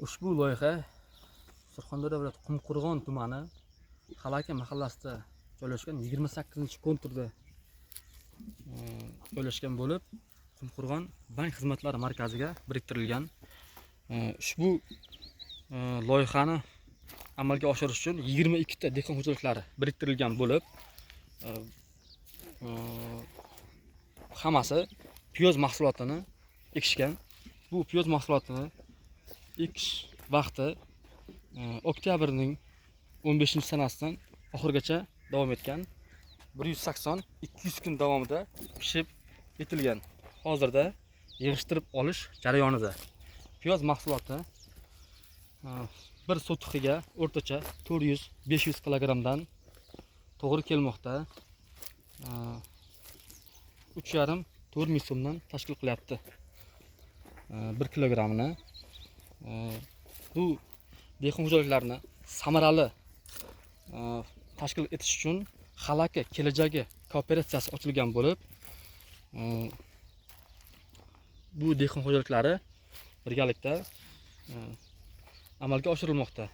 Ushbu loyiha Surxondaryo viloyati Qumqo'rg'on tumani Halaki mahallasida joylashgan 28-konturda joylashgan bo'lib, Qumqo'rg'on bank xizmatlari markaziga biriktirilgan. Ushbu loyihani amalga oshirish uchun 22 ta dehqon xo'jaliklari biriktirilgan bo'lib, hammasi piyoz mahsulotini ekishgan. Bu piyoz mahsulotini ekish vaqti oktyabrning 15 sanasidan oxirigacha davom etgan. 180-200 kun davomida pishib yetilgan. Hozirda yig'ishtirib olish jarayonida. Piyoz mahsuloti bir sotixiga o'rtacha 400-500 kilogrammdan to'g'ri kelmoqda. 3,5-4 ming so'mdan tashkil qilyapti 1 kilogrammini. Bu dehqon xo'jaliklarini samarali tashkil etish uchun Halaki kelajagi kooperatsiyasi ochilgan bo'lib, bu dehqon xo'jaliklari birgalikda amalga oshirilmoqda.